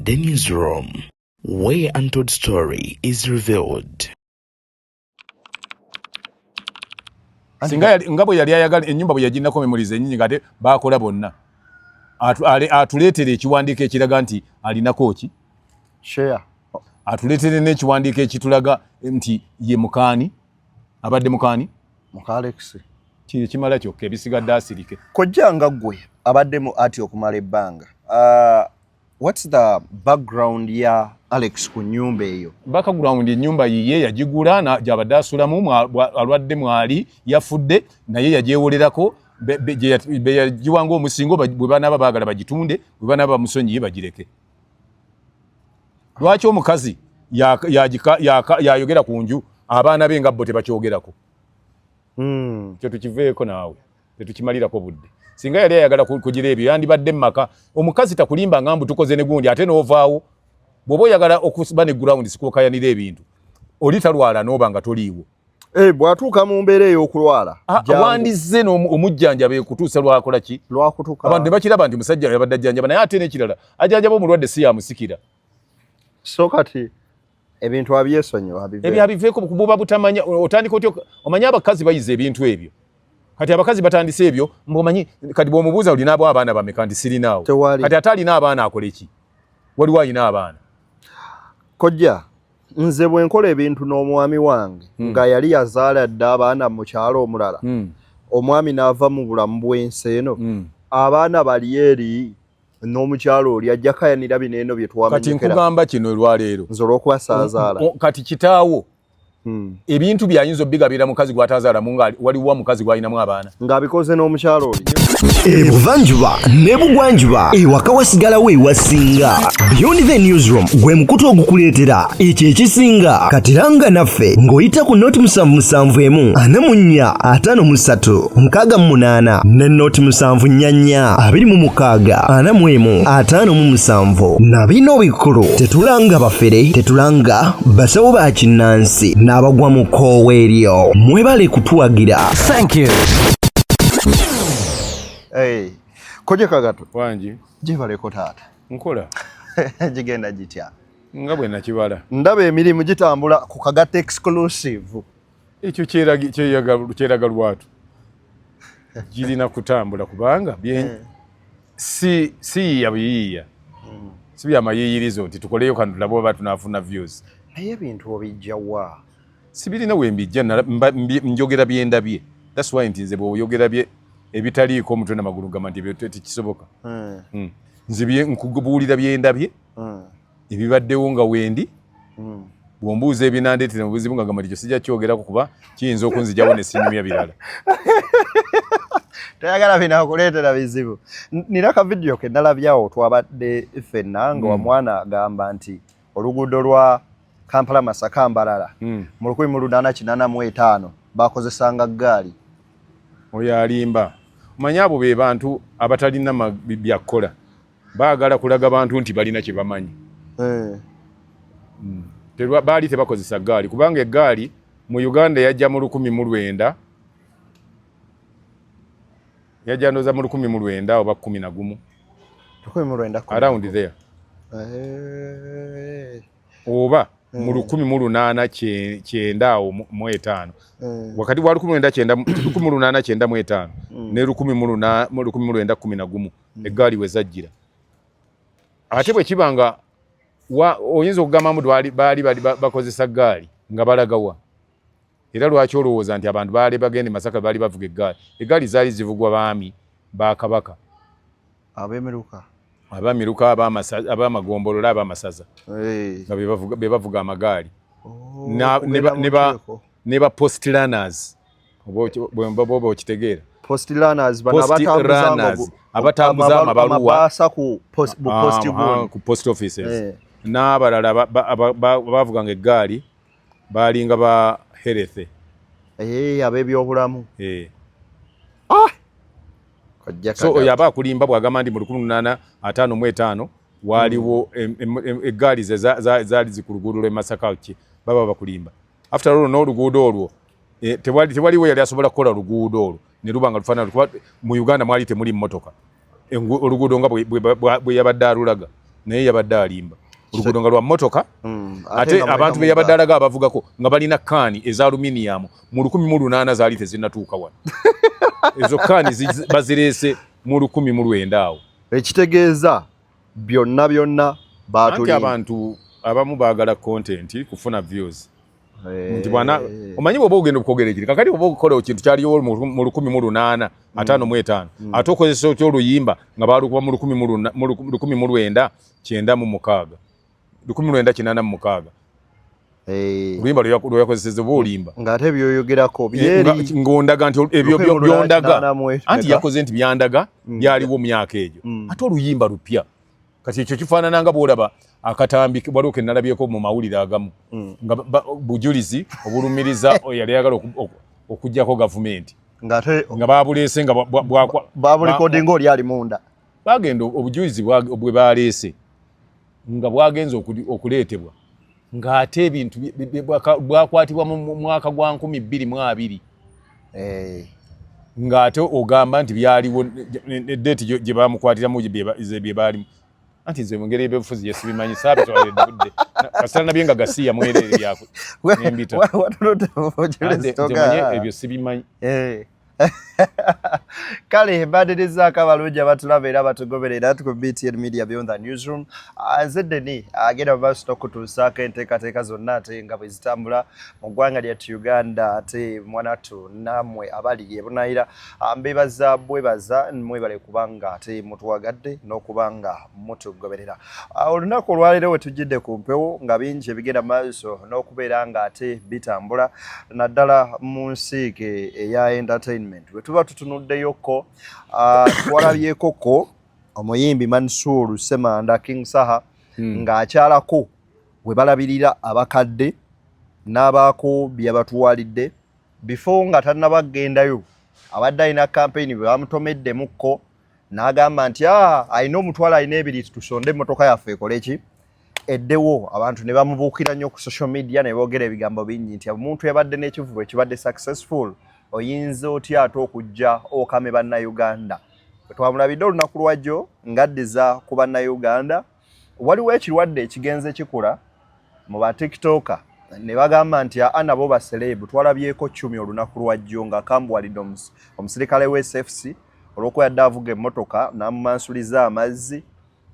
Beyond the Newsroom, where untold story is revealed. Singa nga bwe yali ayagala ennyumba bwe yagirinako memories ennyingi ng'ate baakola bonna, atuleetere ekiwandiiko ekiraga nti alinako ki share, atuleetere n'ekiwandiiko ekitulaga nti ye mukaani, abadde mukaani. Muka Alex. Kiri kimala kyokka, ebisigadde asirike. Kojja, nga ggwe abadde mu ati okumala ebbanga, what's the background ya Alex ku nnyumba eyo? Background, ennyumba yiye, yagigula gyabadde asulamu. Alwadde mwali yafudde, naye yagyewolerako be yagiwanga omusingo. Bwe banaaba baagala bagitunde, bwe banaaba bamusonyiye bagireke. Lwaki omukazi yayogera ku nju, abaana be nga bo tebakyogerako? Kyo tukiveeko naawe, tetukimalirako budde. Singa yali ayagala kugira ebyo, yandibadde mu maka. Omukazi takulimba nga mbu tukoze ne gundi ate n'ovaawo. Bw'oba oyagala okuba ne ground, sikuokayanira ebintu, oli talwala n'oba nga toliiwo. Eh, bw'atuuka mu mbeera ey'okulwala, jangu. Wandizze omujjanjaba ekutuusa lwakola ki? Lwakutuka. Abantu ne bakiraba nti musajja yabadde ajjanjaba. Naye ate n'ekirala, ajjanjaba omulwadde si yamusikira. So kati ebintu abyesonyiwa, abiveeko. Ebyo abiveeko, buba butamanya. Otandika otya? Omanye abakazi bayiza ebintu ebyo. Kati abakazi batandise ebyo mbomanyi. Kati bw'omubuuza, olina abo abaana bameka? Nti sirinaawo. Tewali. Kati ate alina abaana akole ki? Waliwo alina abaana. Kojja, nze bwe nkola ebintu n'omwami wange nga yali yazaala dda abaana mu kyalo omulala, omwami n'ava mu bulamu bw'ensi eno, abaana bali eri n'omukyalo oli, ajja kayanira bino eno bye Kati twamenyekera. Nkugamba kino olwaleero. Nze olw'okuba saazaala. Kati kitaawo ebintu byayinza obigabira mukazi gw'atazaalamu, nga waliwo omukazi gw'alinamu abaana. Ng'abikoze n'omukyalo oli. Ebuvanjuba n'ebugwanjuba, ewaka wasigalawo ewasinga. Beyond the Newsroom gwe mukutu ogukuleetera ekyo ekisinga. Katiranga naffe ng'oyita ku 077 44 53 68 ne 074 26 41 57. Na bino bikulu: tetulanga bafere, tetulanga basawo ba kinnansi n'abagwa mu kkoowa eryo. Mwebale kutuwagira. Thank you. Hey. Kojja Kagato. Wangi. Gyebaleko taata. Nkola. Gigenda gitya? Nga bwe nakibala. Ndaba emirimu gitambula ku Kagato Exclusive. Ekyo kyeraga lwatu girina kutambula, kubanga si siyiya buyiiya, si byamayiiyirizo nti tukoleyo kano tulabe oba tunaafuna views. Naye ebintu obijja wa? Sibirina wembijja, njogera byendabye. That's why nti nze bw'oyogera bye ebitaliiko omutwe namagulu, gamba nti ebyo tekisoboka. Nze nkubuulira byendabye, ebibaddewo nga wendi. Bw'ombuuza ebinandeetera mu buzibu, nga gamba nti ekyo sijja kyogerako kuba kiyinza okunzijawo ne sinyumya birala. Toyagala binakuleetera bizibu. Nina ka vidiyo ke nalabyawo, twabadde ffenna, nga omwana agamba nti oluguudo lwa Kampala Masaka Mbarara mu 1885 bakozesanga ggaali. Oyo alimba. Omanyi abo be bantu abatalina byakukola, baagala kulaga bantu nti balina kye bamanyi. Baali tebakozesa ggaali, kubanga eggaali mu Uganda yajja mu 1900, yajja ndooza mu 1900 oba 11. 1910. Around there. Oba mu 1890 awo mu etaano. Wakati wa 1895 ne 1911 eggaali we zajjira. Ate bwe kiba nga oyinza okugamba mbu baali bakozesa ggaali, nga balagawa? Era lwaki olowooza nti abantu baali bagenda e Masaka baali bavuga eggaali? Eggaali zaali zivugwa baami ba Kabaka. Ab'emiruka. Abamiruka, ab'amagombolola, ab'amasaza, nga be bavuga amagaali. Oh, ne okugenda mu nteeko. Ne ba post runners, oba okitegeera? Post runners bano Post abatambuza runners, abatambuza amabaluwa. Amabaasa ku post, bu post gundi. Ku post offices. N'abalala bavuganga eggaali baalinga ba health. Eh, ab'ebyobulamu. Eh. Kojja So Kagato. oyo aba akulimba bw'agamba nti mu 1855 waaliwo eggaali ze zaali ku luguudo lw'e Masaka ki, baba bakulimba. After all, n'oluguudo olwo tewaliwo yali asobola kukola luguudo olwo ne luba nga lufaanana, kuba mu Uganda mwali temuli mmotoka. Oluguudo nga bwe yabadde alulaga. Naye yabadde alimba. Oluguudo nga lwa mmotoka, ate abantu be yabadde alaga abavugako nga balina kaani eza aluminium mu 1800 zaali tezinnatuuka wano. Ezo kaani bazireese mu 1900 awo. Ekitegeeza byonna byonna Anti baatulimba. Abantu abamu baagala content, kufuna views. Nti bwana, omanyi bw'oba ogenda okwogera ekiri kakati, oba okola ekintu kyaliwo mu 1855, ate okozesa otya oluyimba nga baalukuba mu 1996, 1986? Oluyimba lwe yakozeseza oba olimba. Ng'ate byoyogerako byeri Ng'ondaga nti ebyo byondaga 1880 anti yakoze nti byandaga byaliwo mu myaka egyo, ate oluyimba lupya. Kati ekyo kifaanana nga bw'olaba akatambi waliwo ke nalabyeko mu mawulire agamu nga bujulizi obulumiriza oyo yali ayagala okuggyako gavumenti ng'ate nga babuleese nga babulikodinga oli ali munda. Bagenda obujulizi bwe baleese nga bwagenze okuleetebwa ng'ate ebintu bwakwatibwa mu mwaka gwa 2020, ng'ate ogamba nti byaliwo date gye bamukwatiramu bye baalimu. Anti nze mu ngeri y'ebyobufuzi ye sibimanyi, saabitwalidde budde kasita nabye nga gasiya mwereere byako nembita. Watunudde mu bujulizi. Nze manye ebyo sibimanyi. Kale mbanirizaako abalungi abatulaba era abatugoberera ku BTN Media, Beyond the Newsroom. Nze Deni agenda mu maaso n'okutuusaako enteekateeka zonna ate nga bwe zitambula mu ggwanga lyattu Uganda. Ate mwanattu nammwe abali ebunayira, mbebaza bwebaza, mwebale kubanga ate mutuwagadde n'okuba nga mutugoberera. Olunaku olwaleero we tujjidde ku mpewo nga bingi ebigenda mu maaso n'okubeera nga ate bitambula naddala mu nsiike eya entertainment. Bwe tuba tutunuddeyokko, twalabyekoko omuyimbi Mansour Semanda, King Saha, ng'akyalako we balabirira abakadde n'abaako byabatwalidde. Before nga tannaba kugendayo, abadde alina campaign bwe bamutomeddemukko n'agamba nti alina omutwalo, alina ebiri, tusonde emmotoka yaffe ekole ki, eddewo. Abantu ne bamubuukira nnyo ku social media ne boogera ebigambo bingi nti omuntu yabadde n'ekivubo ekibadde successful, oyinza otya ate okujja okame Bannayuganda? Bwe twamulabidde olunaku lwajjo ng'addiza ku Bannayuganda, waliwo ekirwadde ekigenze kikula mu ba TikToker ne bagamba nti aa nabo ba celeb. Twalabyeko Cumi olunaku lwajjo nga kambuwalidde omusirikale wa SFC olw'okuba yadde avuga emmotoka n'amumansuliza amazzi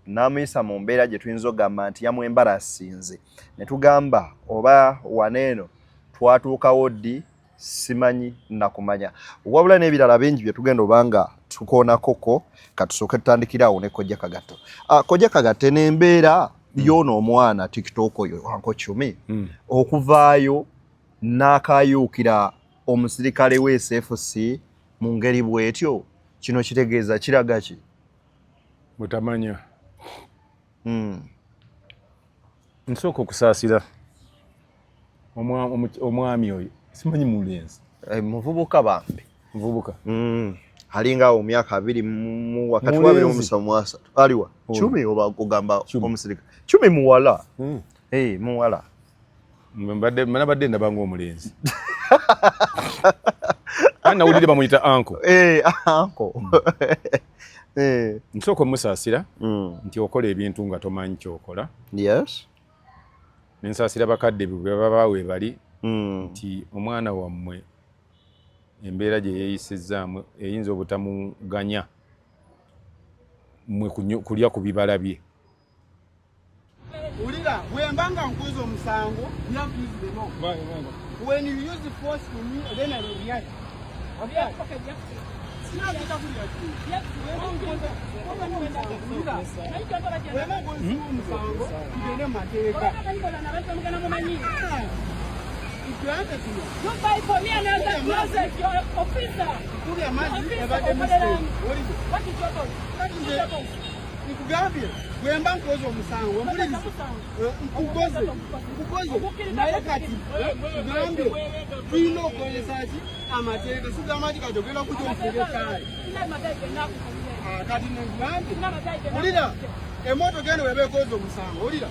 n'amuyisa mu mbeera gye tuyinza okugamba nti yamwembarasinze, ne tugamba oba waneeno twatuukawo ddi, simanyi nakumanya. Wabula n'ebirala bingi bye tugenda oba nga tukoonakoko. Katusooke tutandikire awo ne Kojja Kagatto. Kojja Kagatto, n'embeera y'ono omwana TikTok oyo Uncle Chumi okuvaayo n'akayuukira omusirikale wa SFC mu ngeri bw'etyo, kino kitegeeza kiraga ki? Butamanya. Nsooka okusaasira omwami oyo, simanyi mulenzi. Muvubuka bambi. Muvubuka. Alinga awo myaka abiri mu wakati wa 2073 aliwa. Chumi oba ogamba omusirikale Chumi muwala? Muwala. Mbadde nabadde ndaba ng'omulenzi. Nawulire bamuyita uncle. Uncle. Nsooka omusaasira nti okola ebintu nga tomanyi kyokola. Nensaasira bakadde bwe baba we bali nti omwana wammwe embeera gye yeeyisizzaamu eyinza obutamuganya mmwe kulya ku bibala bye. Ulira, bwemba nga nkoze omusango, you have to use the law. When you use the force to me, then I will react. Sinagenda kureact. Bwemba nkoze omusango, tugende mu mateeka. Tuanze tuno. Kulya amazzi ebadde mistake. Olidde? Kati nze nkugambye bwemba nkoze omusango, mpuliriza, nkugoze nkugoze, naye kati nkugambye tulina okukozesa ki amateeka. Sigamba nti kati ogenda kujja onfuuka ekyayi. Kati nkugambye, wulira, emotoka eno bweba ekoze omusango, wulira,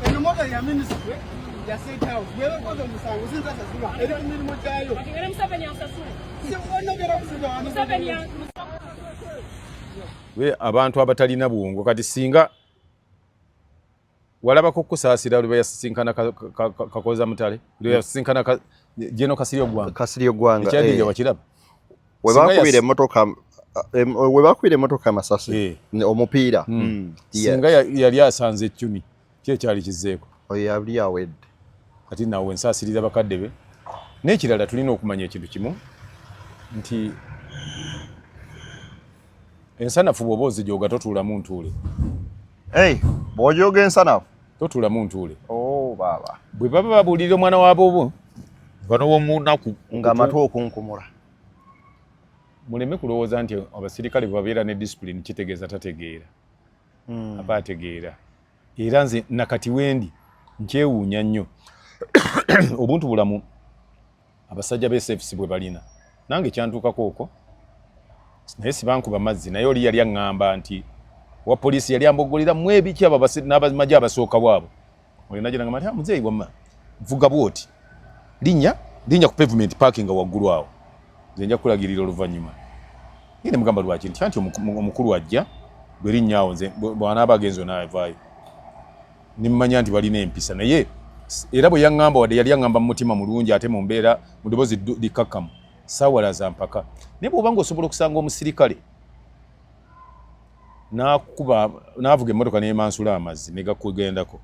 eno motoka ya ministry ya State House, bweba ekoze omusango sinza sasula, eri ku mirimu gyayo. Onogera kusiga wano. We abantu abatalina bwongo, kati singa Walabako Kusaasira lwe yasisinkana Kakoza Mutale, lwe yasisinkana General Kasirye Ggwanga? Kasirye Ggwanga. Ekyaddirira wakiraba? We Singa bakubira emmotoka, we bakubira emmotoka amasasi, omupiira. Singa yali asanze Ecumi, ki ekyali kizzeeko? Oyo yali awedde. Kati naawe nsaasiriza bakadde be. N'ekirala, tulina okumanya ekintu kimu nti ensanafu bw'oba ozijooga, totuulamu ntuule. Hey, bw'ojooga ensanafu? Totuulamu ntuule. Oh, baaba. Bwe baba babuulirira omwana wa boobo, Bano womunaku. Nga amatu okunkumula. Muleme kulowooza nti abasirikale bwe babeera ne discipline kitegeeza tategeera. Aba ategeera. Era nze nakati wendi nkyewuunya nnyo obuntu bulamu abasajja ba SFC bwe balina. Nange kyantuukako okwo, naye sibankuba mazzi, naye oli yali aŋŋamba nti wa poliisi yali ambogolera mu ebiki abo n'abamagye abasooka bwabo. Oyo nagira ngamba nti, "Ah, muzeeyi, wamma vuga bwoti, linnya linnya ku pavement, parking waggulu awo, nze nja kulagirira oluvannyuma." Naye ne mugamba lwaki, nti anti omukulu ajja, gwe linnya awo, nze bw'anaaba agenze onaavaayo. Nimmanya nti balina empisa, naye era bwe yaŋŋamba, wadde yali aŋŋamba mu mutima mulungi ate mu mbeera mu ddoboozi likkakkamu, saawalaza mpaka. Naye bw'oba ng'osobola okusanga omusirikale n'akuba n'avuga emmotoka n'emansula amazzi ne gakugendako,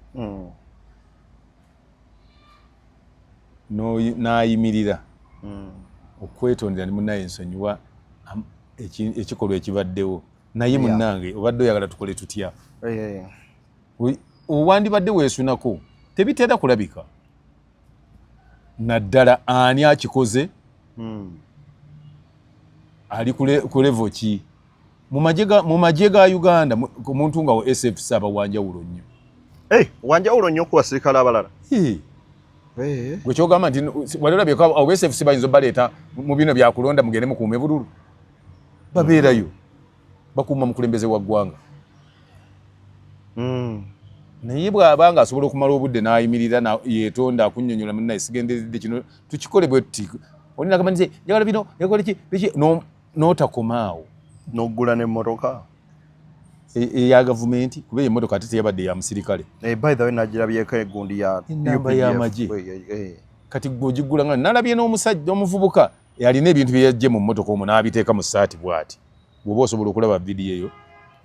n'ayimirira okwetondera, ni munnaye nsonyiwa ekikolwa ekibaddewo, naye munnange obadde oyagala tukole tutya? Wandibadde weesunako. Tebitera kulabika, naddala ani akikoze, ali ku level ki mu magye ga Uganda. Omuntu nga wa SFC aba wanjawulo nnyo. Hey, wanjawulo nnyo ku basirikale abalala. Gwe kyogamba nti wali olabyeko abo SFC bayinza obaleeta mu bino byakulonda, mugende mukuume bululu? Babeerayo bakuuma mukulembeze wa ggwanga. Naye bw'aba nga asobola okumala obudde n'ayimirira yeetonda, akunnyonnyola, munnaye sigenderedde kino, tukikole bwe tuti, oli nagamba nti njagala bino, njagala ki biki, n'otakomaawo. N'oggula n'emmotoka. Eya gavumenti, kuba eyo emmotoka ate teyabadde ya musirikale. Eh, by the way, nagirabyeko egundi ya Ennamba UPDF. y'amagye. Eh. Kati gwe ogigula nga nalabye n'omusajja omuvubuka alina ebintu bye yaggye mu mmotoka omwo n'abiteeka mu ssaati bw'ati. Bw'oba osobola okulaba vidiyo eyo,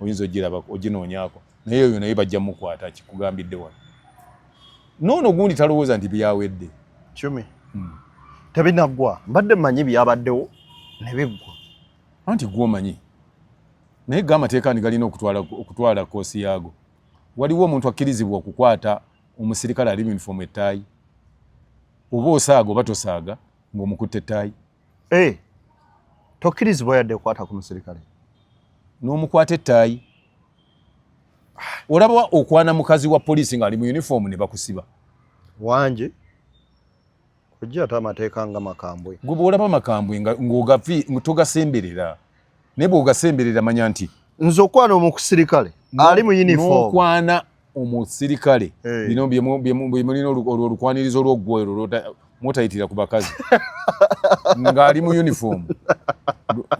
oyinza ogiraba, oginoonyaako. Naye oyo naye bajja mukwata, kikugambidde wano. Noono gundi talowooza nti byawedde. Cumi tebinaggwa, mbadde mmanyi byabaddewo ne biggwa. Anti gwomanyi, naye ga amateeka ndi galina okutwala koosi yaago. Waliwo omuntu akkirizibwa okukwata omusirikale ali mu uniform ettaayi, oba osaaga oba tosaaga, ng'omukutte ettaayi? Eh, tokkirizibwa yadde kukwata ku musirikale. N'omukwata ettaayi. Olaba okwana mukazi wa poliisi ng'ali mu uniform ne bakusiba. Wangi kujja ate amateeka nga makambwe. Gwe bw'olaba makambwe ng'ogavi togasemberera, naye bw'ogasemberera manya nti Nze okwana omusirikale ali mu uniform? N'okwana omusirikale. Eh. Bino bye mulina olwo olukwanirizo olw'oggwero mwotayitira ku bakazi ng'ali mu uniform,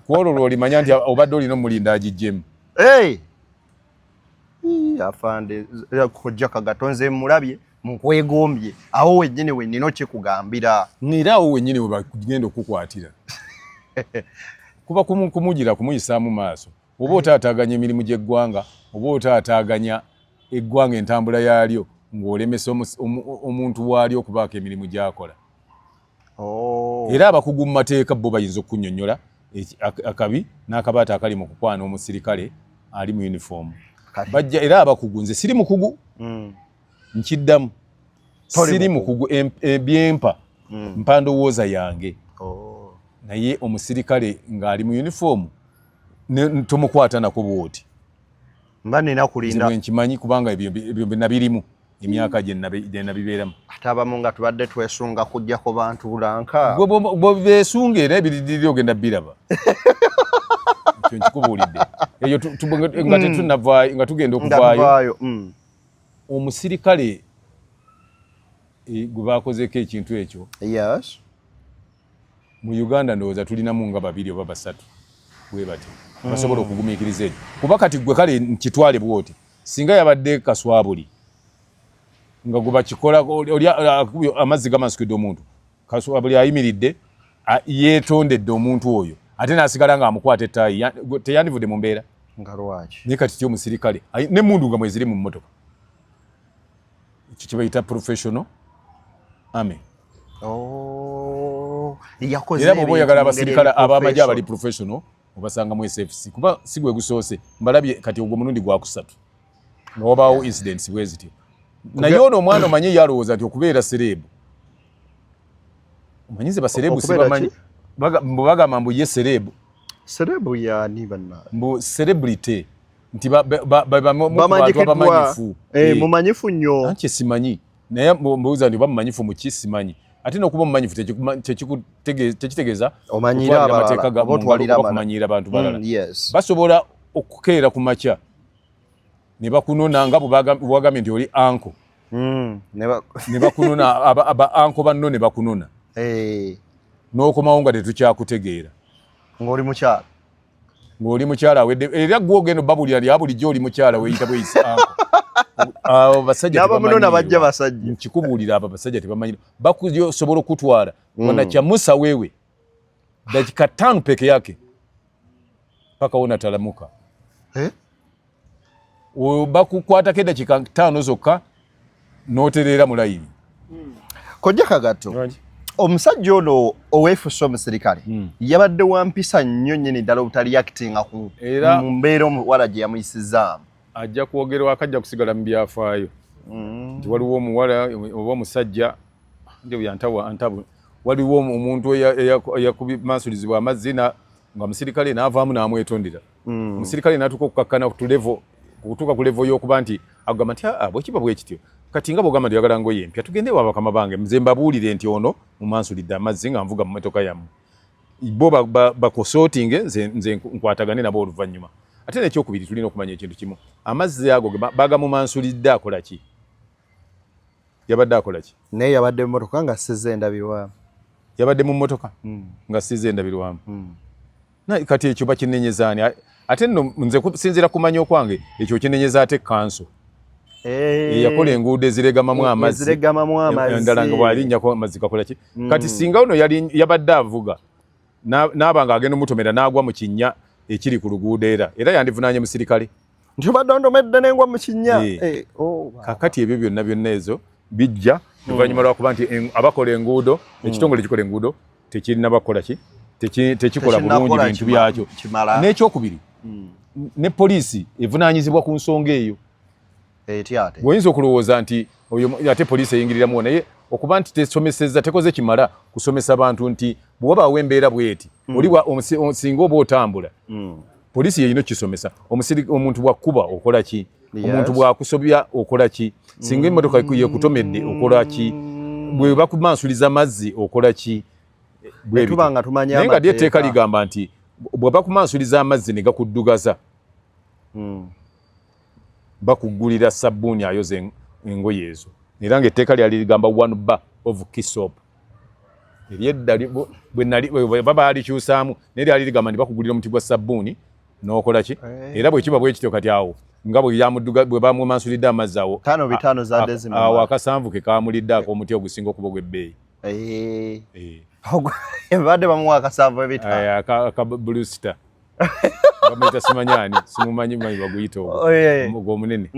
kwolwo lw'olimanya nti obadde olina omulinda agiggyemu. Hey! Ii, afande kojja Kagato, nze mulabye mukwegombye awo wennyini wennyini okikugambira. Era awo wennyini we bagenda okukwatira kuba kumugira kumuyisaamu maaso, oba otaataaganya emirimu gy'eggwanga, oba otaataaganya eggwanga entambula yaalyo, ng'olemesa omuntu waalyo okubaako emirimu gy'akola. Oh. Era abakugu mu mateeka bo bayinza okunnyonnyola akabi n'akabaata akali mu kukwana omusirikale ali mu uniform. Kale. Bajja era abakugu, nze siri mukugu. Nkiddamu. Toli Siri mukugu. mukugu, ebyempa mpa ndowooza yange. Oh. Naye omusirikale ng'ali mu uniform tomukwata nako bwoti. Mba nina Nze kulinda. bwe nkimanyi, kubanga ebyo nabirimu emyaka gye nabibeeramu. Ate abamu nga tubadde twesunga kujja ku bantu bulanka. Gwe bwe beesunga, era ebiridirira ogenda biraba. Ekyo nkikubuulidde. Eyo nga tetunnavaayo, nga tugenda Nga okuvaayo. tuvaayo. Omusirikale gwe bakozeeko ekintu ekyo, mu Uganda ndowooza tulinamu nga babiri oba basatu bwe batyo basobola okugumiikiriza ekyo. Kuba kati gwe kale nkitwale bwoti, singa yabadde Kaswabuli. Nga gwe bakikola oli akubye amazzi gamansukidde omuntu, buli ayimiridde yeetondedde omuntu oyo, ate n'asigala ng'amukwata ettaayi, teyandivudde mu mbeera. Nga lwaki? Naye kati ti omusirikale n'emmundu nga mweziri mu mmotoka, ekyo kyebayita professional army. Oh, yakoze Era bw'oba oyagala ebintu mu ngeri abasirikale eri ab'amagye abali professional. professional, obasangamu SFC, kuba si gwe gusoose mbalabye, kati ogwo mulundi gwakusatu nga wabaawo incidents bwe zityo. Naye ono omwana omanyi ye alowooza nti okubeera celeb, omanyi nze ba celeb Okubeera sibamanyi. ki? Mbu bagamba mbu ye celeb. Celeb yani banna? Mbu celebrity, nti mu ku bantu Bamanyikiddwa. abamanyifu. Mumanyifu nnyo. Anti simanyi, naye mbuuza nti oba mumanyifu muki, simanyi. Ate n'okuba omumanyifu tekitegeeza Omanyira kutwalira abalala, amateeka oba mu ngalo otwalira oba abalala. kumanyiira abantu balala. Basobola okukeera ku makya ne bakunona nga bwe wagambye nti oli uncle. Ne bakunona aba uncle banno ne bakunona, n'okomawo nga tetukyakutegeera. Ng'oli mukyala. Ng'oli mukyala awedde, era gwe ogenda obabulira lya bulijjo oli mukyala weeyita bweyisi uncle. Abo basajja N'abamunona tebamanyiirwa. Bajja basajja. Nkikubuulira, abo abasajja tebamanyi, bakusobola okutwala wanakyamusa wewe dakika 5 peke yake paka wonatalamuka. Eh? Bakukwatako eddakiika 5 zokka n'otereera mu layini. Kojja Kagato, omusajja ono oweefusa omusirikale yabadde wa mpisa nnyo nnyini ddala, obutaliactinga ku Era mu mbeera omuwala gye yamuyisizaamu. Ajja kwogerwako, ajja kusigala mu byafaayo nti waliwo omuwala oba omusajja nti yantawa antabu, waliwo omuntu eyakumansulizibwa amazzi nga musirikale n'avaamu n'amwetondera. Omusirikale n'atuuka okukakkana ku level, okutuuka ku level y'okuba nti agamba nti aa, bwe kiba bwe kityo, kati nga bw'ogamba nti oyagala ngoye empya, tugende ewa bakama bange, nze mbabuulire nti ono mumansulidde amazzi nga nvuga mu motoka yammwe, bo bakusortinge, nze nkwatagane nabo oluvannyuma. Ate n'ekyokubiri, tulina okumanya ekintu kimu: amazzi ago bagamumansulidde akola ki? Yabadde akola ki? Naye yabadde mu motoka nga size endabirwamu. Yabadde mu mmotoka nga size endabirwamu. Kati ekyo bakinenyeza ani? Ate nno nze kusinziira kumanya okwange, ekyo kinenyeza ate kanso eyakola enguudo eziregamamu amazzi. Eziregamamu amazzi. Endala nga bw'alinnyako amazzi gakola ki? Kati singa ono yali yabadde avuga n'aba nga agenda omutomera n'agwa mu kinnya ekiri ku luguudo, era yandivunaanye musirikale. Nti obadde ondomedde nengwa mu kinnya. Oh, Kakati ebyo byonna byonna ezo bijja oluvannyuma lwakuba nti abakola enguudo, ekitongole kikola enguudo tekirina bakola ki, tekikola bulungi Tekinnakola bintu byakyo. Kimala. N'ekyokubiri, ne poliisi evunaanyizibwa ku nsonga eyo. Etya ate? Bw'oyinza okulowooza nti oyo ate poliisi eyingiriramu, naye okuba nti tesomeseza, tekoze kimala kusomesa bantu nti bwe wabaawo embeera bweti, oli singa oba otambula, poliisi yeyina okukisomesa. Omuntu bwakkuba okola ki? Omuntu bwakusobya okola ki? Singa emmotoka yekutomedde okola ki? Bwe bakumansuliza mazzi okola ki? Bwe Ne tuba bityo. nga tumanyi Naye nga lyo etteeka amateeka. ligamba nti bwe bakumansuliza amazzi ne gakuddugaza, bakugulira sabbuuni ayoza engoye ezo, era ng'etteeka lyali ligamba one bar of Ki soap. Eryedda bwe nali bwe baba balikyusaamu, naye lyali ligamba nti bakugulira omuti gwa sabbuuni n'okola ki. Era bwe kiba bwe kityo, kati awo nga bwe yamudduga, bwe bamumansulidde amazzi awo, Tano bitaano zadde zimumala. Awo akasanvu ke kamulidde ak'omuti ogusinga okuba ogw'ebbeeyi. Badde bamuwa akasanvu 500. Aka Blue Star bamuyita, simanyi ani, simumanyi manyi baguyita ogwo. Ogwo omunene.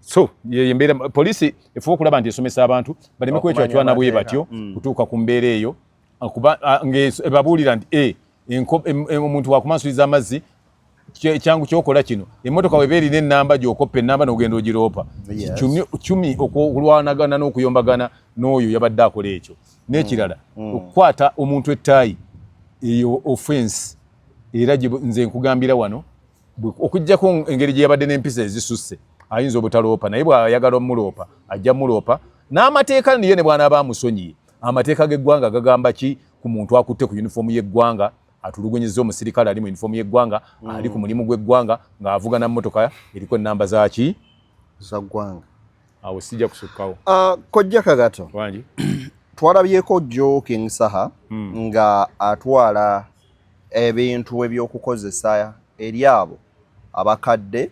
So ye embeera poliisi efuba okulaba nti esomesa abantu baleme Okumanya kwecwacwana bwe amateeka. batyo kutuuka ku mbeera eyo, kuba ng'ebabuulira nti omuntu wakumansuliza amazzi, kyangu kyokola kino, emmotoka weba erina ennamba gy'okoppa ennamba n'ogenda ogiroopa. Kyumi okulwanagana n'okuyombagana n'oyo yabadde akola ekyo. N'ekirala, okukwata omuntu ettaayi eyo offense, era nze nkugambira wano, okuggyako engeri gye yabadde n'empisa ezisusse, ayinza obutaloopa, naye bw'ayagala omuloopa ajja muloopa n'amateeka. Niye ne bw'anaaba amusonyiye, amateeka g'eggwanga gagamba ki ku muntu akutte ku yunifoomu y'eggwanga, atulugunyizza omusirikale ali mu yunifoomu y'eggwanga, ali ku mulimu gw'eggwanga, ng'avuga na mmotoka eriko ennamba zaki? Za ggwanga. Awo sijja kusukkawo. Kojja Kagato, Wangi. Twalabyeko jjo King Saha nga atwala ebintu ebyokukozesa eri abo abakadde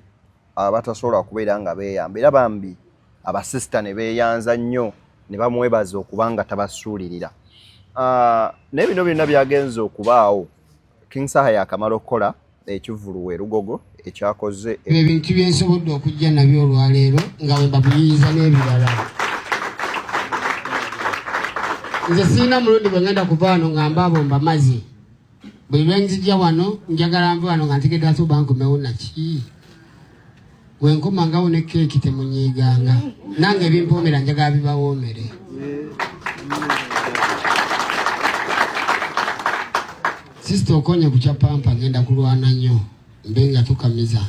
abatasobola kubeera nga beeyamba, era bambi. Abasisita ne beeyanza nnyo ne bamwebaza okuba nga tabasuulirira. Naye bino byonna byagenze okubaawo King Saha yakamala okukola ekivvulu we Lugogo ekyakoze ebintu byensobodde okujja nabyo olwaleero nga bwe mbabuyiyiza n'ebirala. Nze sirina mulundi bwe ngenda kuva wano nga mba abo mbamaze. Buli lwe nzija wano njagala nve wano nga ntegedde ate oba nkomewo naki. Bwe nkomangawo ne keeki temunyiiganga, nange ebimpoomera njagala bibawoomere. Sisita okonye ku kya pampa, ngenda kulwana nnyo mbe nga tukamiza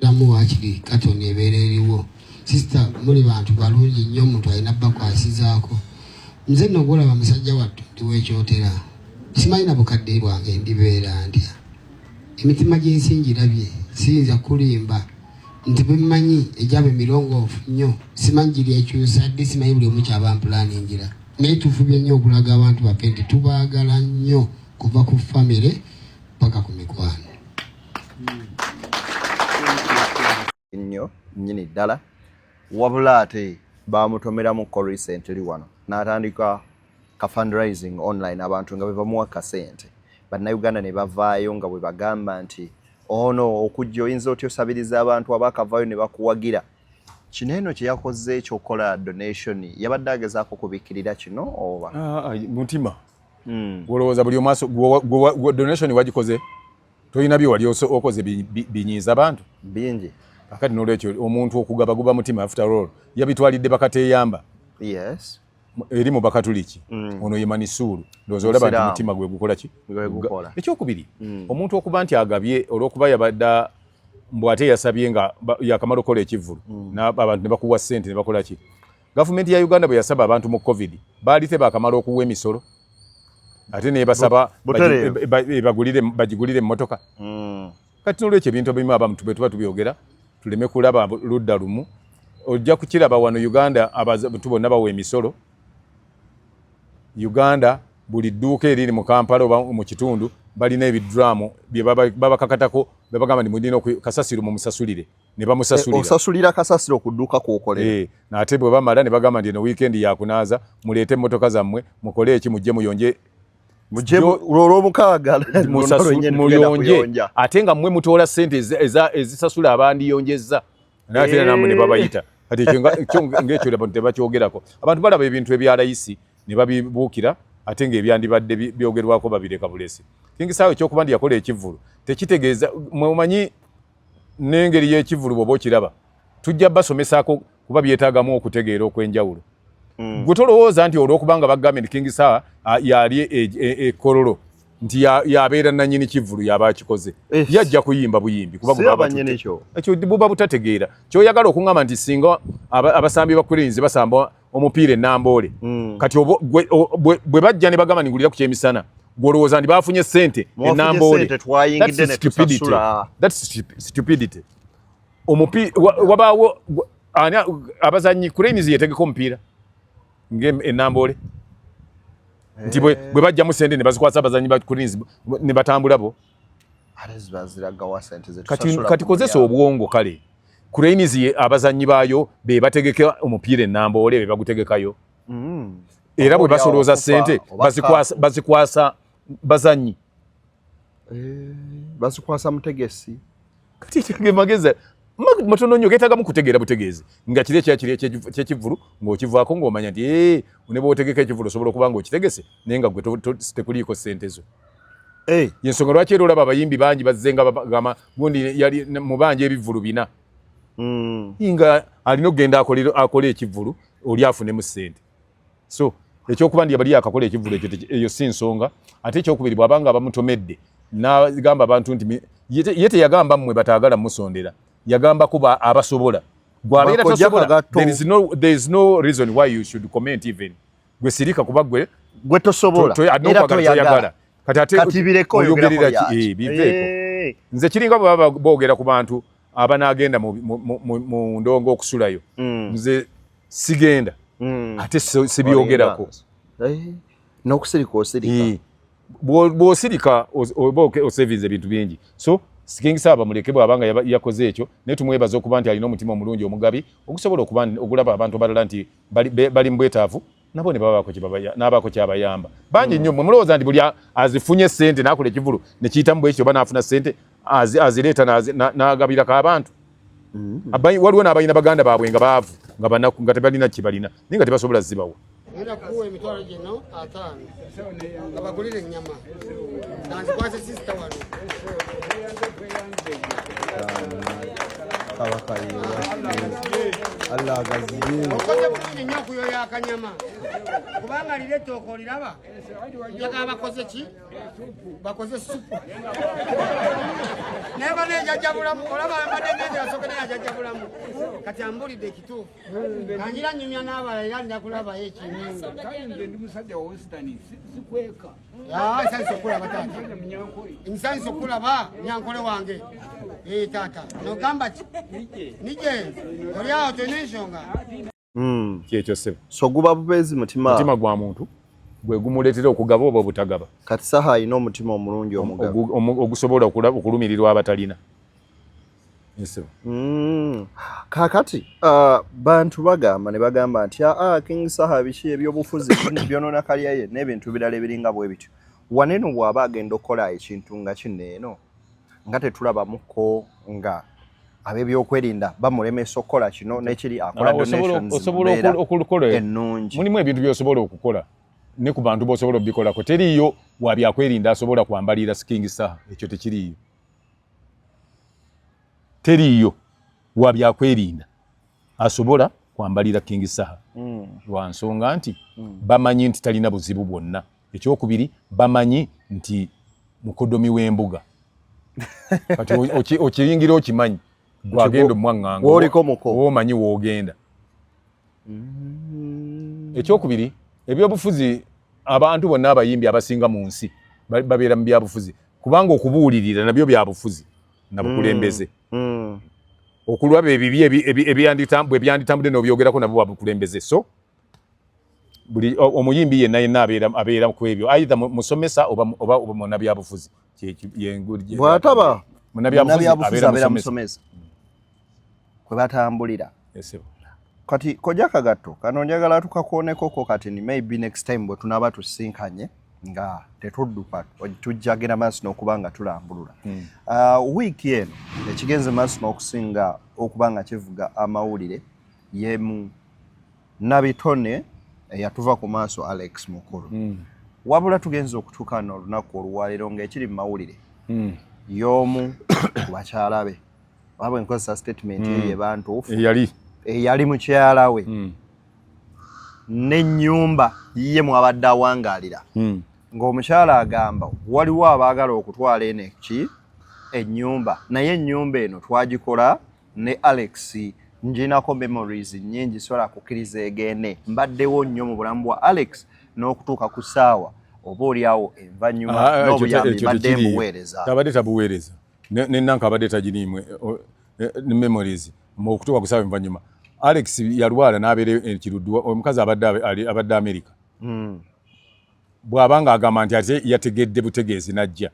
damu waakiri katoni ebeera eriwo. Sisita muli bantu balungi nnyo, omuntu alina bakwasizaako. Nze nno gwolaba musajja wattu ndi w'ekyotera, simanyi na bukadde bwange ndibeera ntya. Emitima gy'ensi ngirabye, siyinza kulimba nti bemmanyi egyabwe mirongoofu nnyo, simanyi giri ekyusa ddi, simanyi buli omu kyaba mpulaningira. Naye tufubye nnyo okulaga abantu baffe nti tubaagala nnyo kuva ku famire paka ku mikwano. Nnyo nnyini ddala, wabula ate bamutomeramuko recently wano n'atandika ka fundraising online, abantu nga bwe bamuwa kasente, bannayuganda ne bavaayo nga bwe bagamba nti ono okujja oyinza otya osabiriza abantu abaakavaayo ne bakuwagira. Kino eno kye yakoze ekyokukola donation yabadde agezaako kubikkirira kino oba mutima Olowooza buli omwaso donation wagikoze tolina bye wali okoze binyiiza bantu bingi. Kakati n'olwekyo omuntu okugaba guba mutima, after all yabitwalidde bakateeyamba. Yes. Eri mu bakatuliki ono ye Manisuulu, ndowooza olaba nti mutima gwe gukola ki? Ekyokubiri, omuntu okuba nti agabye olw'okuba yabadde mbu ate yasabye nga yakamala okukola ekivvulu, abantu ne bakuwa ssente ne bakola ki? Gavumenti ya Uganda bwe yasaba abantu mu COVID baali tebakamala okuwa emisolo ate nebasaba bagigulire emmotoka. Kati n'olwekyo ebintu ebimu abantu bwe tuba tubyogera tuleme kulaba ludda lumu. Ojja kukiraba wano Uganda abantu bonna bawa emisolo. Uganda buli dduuka eriri mu Kampala oba mu kitundu balina ebidramu bye babakakatako, babagamba nti mulina kasasiro mumusasulire, ne bamusasulira. Osasulira kasasiro ku dduuka kw'okolera. Ate bwe bamala ne bagamba nti eno weekend yakunaaza, muleete emmotoka zammwe mukole eki, mujje muyonje olwomukaaga muyonje, ate nga mmwe mutoola ssente ezisasula abandiyonjezza, naye ate nammwe ne babayita. Kati ekyo ng'ekyo abantu tebakyogerako. Abantu balaba ebintu ebya layisi ne babibuukira, ate ng'ebyandibadde byogerwako babireka bulesi. King Saha ekyokuba nti yakola ekivvulu tekitegeeza mwe n'engeri y'ekivvulu bw'oba okiraba tujja basomesaako kuba byetaagamu okutegeera okw'enjawulo. Gwe tolowooza nti olw'okubanga bagambye nti King Saha yali ekololo nti yabeera nannyini kivvulu yaba akikoze, yajja kuyimba buyimbi kuba ekyo buba butategeera. Kyoyagala okuŋŋamba nti singa abasambi ba Cranes basamba omupiira enamboole, kati bwe bajja ne bagamba ningulira ku kyemisana, gw'olowooza nti baafunye ssente enamboole? That's stupidity. Wabaawo abazanyi Cranes yetegeka omupiira ng'enamboole nti bwe bajjamu ssente ne bazikwasa abazanyi ba Cranes ne batambula bo. Kati kozesa obwongo. Kale Cranes abazanyi baayo be bategeka omupiira enamboole, be bagutegekayo, era bwe basolooza ssente bazikwasa bazanyi, bazikwasa mutegesi. Kati magezi matono nnyo geetagamu kutegeera butegeezi nga kiri ekyakiri ekyekivvulu ng'okivaako ng'omanya nti ne bw'otegeka ekivvulu osobola okuba ng'okitegese naye nga gwe tekuliiko ssente zo. Yensonga lwaki era olaba abayimbi bangi bazze nga bagamba gundi yali mubanja ebivvulu 4 nga alina okugenda akole ekivvulu oli afunemu ssente. So ekyokuba ndi yabali akakola ekivvulu ekyo eyo si nsonga. Ate ekyokubiri, bw'abanga bamutomedde n'agamba abantu nti ye teyagamba mmwe bataagala musondera, yagamba kuba abasobola gwabeera tosobola, there is no reason why you should comment even. Gwe sirika kuba gwe gwe tosobola era toyagala. Kati ate oyogerera ki? Biveeko. Nze kiringa bwe baba boogera ku bantu abanaagenda mu ndongo okusulayo, nze sigenda, ate sibyogerako. N'okusirika osirika. Bw'osirika oba osevinze ebintu bingi. So King Saha bamuleke bw'abanga yakoze ekyo, naye tumwebaza okuba nti alina omutima omulungi omugabi ogusobola okuba ogulaba abantu abalala nti bali mu bwetaavu, nabo ne babaako n'abaako kyabayamba. Bangi nnyo mwe mulowooza nti buli azifunye ssente n'akola ekivulu ne kiyitamu bwekityo, oba n'afuna ssente azireeta n'agabirako abantu. Waliwo n'abalina baganda baabwe nga baavu, nga banaku, nga tebalina kye balina, naye nga tebasobola zibawa. Ngenda kukuwa 50,000 nga bagulire ennyama, kanzikwase sister wano. Kabaka yewaffe, Allah agaziye. Okoze bulungi nnyo okuyoya akanyama, kubanga lira ettooka oliraba, njagala bakoze ki? Bakoze supu. Naye banejajja bulamu, olaba mbadde ngenze asooke, naye ajajja bulamu. Kati ambulidde ekituufu, kanjira nyumya n'abalala, era nja kulabayo ekinyingi. Kale ndi musajja wa Western, sikweka. Nsanyusa okulaba taata, nsanyusa okulaba nyankole wange. Eh, taata nogamba ki? Nije oli awo, tolina ensonga. Kyekyo ssebo. So guba bubeezi mutima. Mutima gwa muntu gwe gumuleetera okugaba oba obutagaba. Kati Saha alina omutima omulungi omugabi. Ogusobola okulumirirwa abatalina. Ssebo. Kaakati bantu bagamba ne bagamba nti aa, King Saha biki ebyobufuzi byonona kalya ye n'ebintu birala ebiringa bwe bityo. Waneno bw'aba agenda okukola ekintu nga kino eno, nga tetulabamuko nga ab'ebyokwerinda bamulemesa okukola kino n'ekiri, akola Ah, donations mu osobola mbeera okukola ennungi. Mulimu ebintu by'osobola okukola ne ku bantu b'osobola obikolako. Teriiyo wa byakwerinda asobola kwambalira King Saha, ekyo tekiriiyo. Teriiyo wa byakwerinda asobola kwambalira King Saha lwa nsonga nti bamanyi nti talina buzibu bwonna. Ekyokubiri, bamanyi nti mukodomi w'embuga. Kati okiyingira okimanyi gwagenda omwaŋŋanga Woliko muko. Womanyi woogenda. Ekyokubiri, ebyobufuzi, abantu bonna abayimbi abasinga mu nsi babeera mu byabufuzi, kubanga okubuulirira nabyo byabufuzi na bukulembeze. Okulwaba ebibi bwe byanditambudde n'obyogerako nabwo bwabukulembeze. So buli omuyimbi yenna yenna abeera ku ebyo, either musomesa oba munnabyabufuzi. Bw'ataba munnabyabufuzi munnabyabufuzi abeera abeera musomesa. Musomesa kwe batambulira. Yes, sir. Kati kojja kagatto kano njagala tukakoonekoko kati ni maybe next time bwe tunaaba tusinkanye nga tetudduka, tujja genda maaso n'okuba nga tulambulula. Wiiki eno ekigenze maaso n'okusinga okuba nga kivuga amawulire yemu nabitone eyatuva ku maaso, Alex Mukulu. Wabula tugenze okutuuka no olunaku olwaleero ng'ekiri mu mawulire y'omu ku bakyala be, oba bwe nkozesa statement eyo eba ntuufu? Eyali Eyali mukyala we n'ennyumba ye mwabadde awangaalira, ng'omukyala agamba waliwo abaagala okutwala eno eki ennyumba, naye ennyumba eno twagikola ne Alex, njinako memories nnyingi, sobola kukkiriza egende, mbaddewo nnyo mu bulamu bwa Alex n'okutuuka ku ssaawa oba oliawo envannyuma Ah, ekyo n'obuyambi ekyo mbadde tekiriiyo. mbuweereza. Tabadde tabuweereza. Nenanka abadde tagiriimu memories mu okutuuka ku ssaawa envannyuma. Alex yalwala n'abeera ekiruddu, omukazi abadde America. Bw'aba ng'agamba nti ate yategedde butegeezi n'ajja,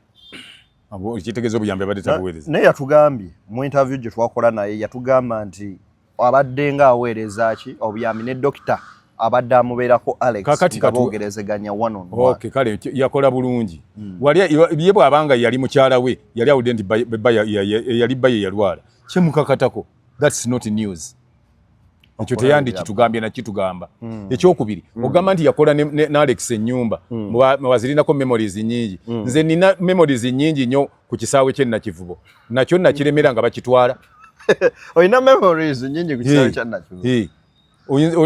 kitegeeza obuyambi abadde tabuweereza. Naye yatugambye mu interview gye twakola naye, yatugamba nti abadde nga aweereza ki obuyambi ne dokita abadde amubeerako Alex, Kakati nga boogerezeganya one on one. Okay, kale yakola bulungi. Wali ye bw'abanga yali mukyala we yali awudde nti yali bba ye yalwala, kyemukakatako, that's not news. Ekyo teyandikitugambye nakitugamba. Ekyokubiri, ogamba nti yakola ne Alex ennyumba, mwazirinako memories nyingi. Nze nina memories nyingi nnyo ku kisaawe kye Nakivubo, nakyo nakiremera nga bakitwala. Olina memories nyingi ku kisaawe kya Nakivubo? Eh.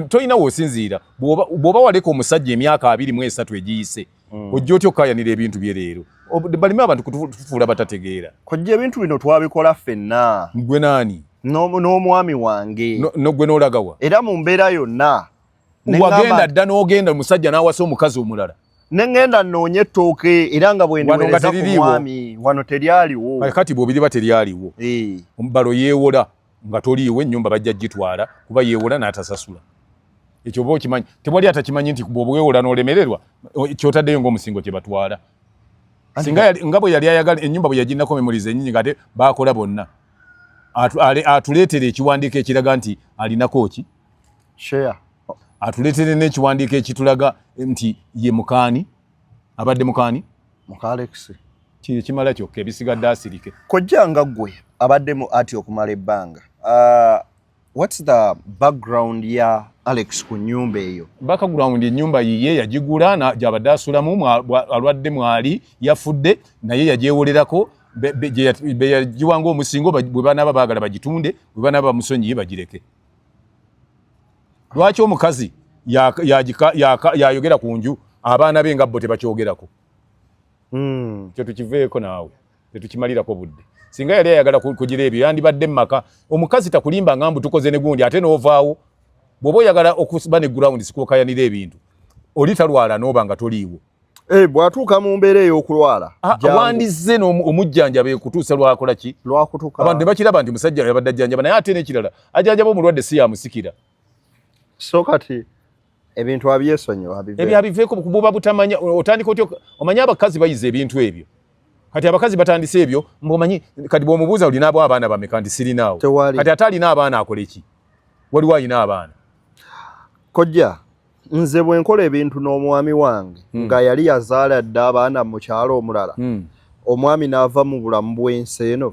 Tolina w'osinziira. Bw'oba waleka omusajja emyaka 23 egiyise, ojja otya okukaayanira ebintu bye leero? Baleme abantu kutufuula batategeera. Kojja, ebintu bino twabikola ffenna. Gwe naani? N'omwami wange. No, gwe n'olagawa? Era mu mbeera yonna ne Wagenda dda n'ogenda, omusajja n'awasa omukazi omulala. Ne ŋŋenda nnoonye ettooke, era nga bwe Wano nga ndiweereza ku teririiwo. mwami wano teryaliwo. Kati bw'obiriba teryaliwo, balo yeewola nga toliiwo, ennyumba bajja gitwala, kuba yeewola n'atasasula. Ekyo oba okimanyi, tewali atakimanyi nti bw'oba weewola n'olemererwa, ky'otaddeyo ng'omusingo kye batwala. Singa nga bwe yali ayagala ennyumba bwe yagirinako memories ennyingi ng'ate baakola bonna, atuleetere ekiwandiiko ekiraga nti alinako ki share, atuleetere n'ekiwandiiko ekitulaga nti ye mukaani, abadde mukaani muka Alex. Kiri kimala kyokka, ebisigadde asirike. Kojja, nga ggwe abadde mu ati okumala ebbanga, what's the background ya Alex ku nnyumba eyo? Background, ennyumba yiye, yagigula gyabadde asulamu. Alwadde mwali yafudde, naye yagyewolerako be yagiwanga omusingo. Bwe banaaba baagala bagitunde, bwe banaaba bamusonyiye bagireke. Lwaki omukazi yayogera ku nju, abaana be nga bo tebakyogerako? Kyetukiveeko naawe, tetukimalirako budde. Singa yali ayagala kugira ebyo, yandibadde mu maka. Omukazi takulimba nga mbu tukoze ne gundi ate n'ovaawo. Bw'oba oyagala okuba ne ground, sikuokayanira ebintu, oli talwala n'oba nga toliiwo. Eh, bw'atuuka mu mbeera ey'okulwala, wandizze omujjanjaba ekutuusa lwakola ki? Lwakutuka. Abantu ne bakiraba nti musajja yabadde ajjanjaba, naye ate n'ekirala ajjanjaba omulwadde si yamusikira. So kati ebintu abyesonyiwa. Ebyo abiveeko, buba butamanya. Otandika otya? Omanye abakazi bayiza ebintu ebyo. Kati abakazi batandise ebyo mbomanyi. Kati bw'omubuuza olinaabo abaana bameka, nti sirinaawo. Kati ate alina abaana akole ki? Waliwo alina abaana. Kojja, nze bwe nkola ebintu n'omwami wange nga yali yazaala dda abaana mu kyalo omulala, omwami n'ava mu bulamu bw'ensi eno,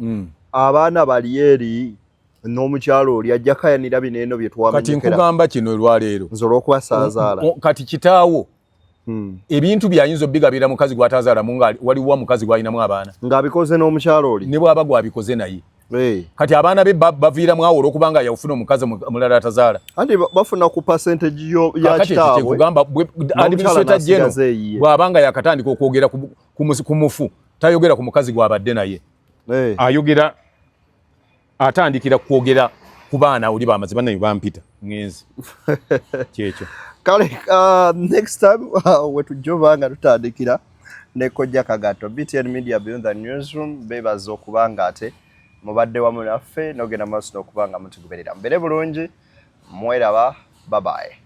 abaana bali eri n'omukyalo oli, ajja kayanira bino eno bye Kati twamenyekera? Nkugamba kino olwaleero. Nze olw'okuba saazaala. Kati kitaawo ebintu byayinza obigabira mukazi gw'atazaalamu, nga waliwo omukazi gw'alinamu abaana. Ng'abikoze n'omukyalo oli. Ne bw'aba gwabikoze naye. Kati abaana be baviiramu awo olw'okubanga yafuna omukazi omulala atazaala. Anti bafuna ku percentage ya Kakati ekyo kitaabwe. Kyekugamba N'omukyala administrator general n'asigaza eyiye. bw'abanga yakatandika okwogera ku mufu, tayogera ku mukazi gw'abadde naye. Ayogera, atandikira kwogera ku baana oli bamaze bannaye bampita ngenzi kyekyo. Kale next time wetujja oba nga tutandikira ne Kojja Kagato. BTN Media, Beyond the Newsroom, beebaza okuba nga ate mubadde wamu naffe n'ogenda maaso n'okuba nga mutugoberera. Mubeere bulungi, mweraba, babaye.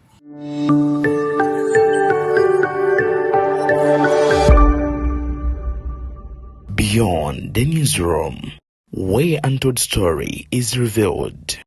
Beyond the Newsroom, where untold story is revealed.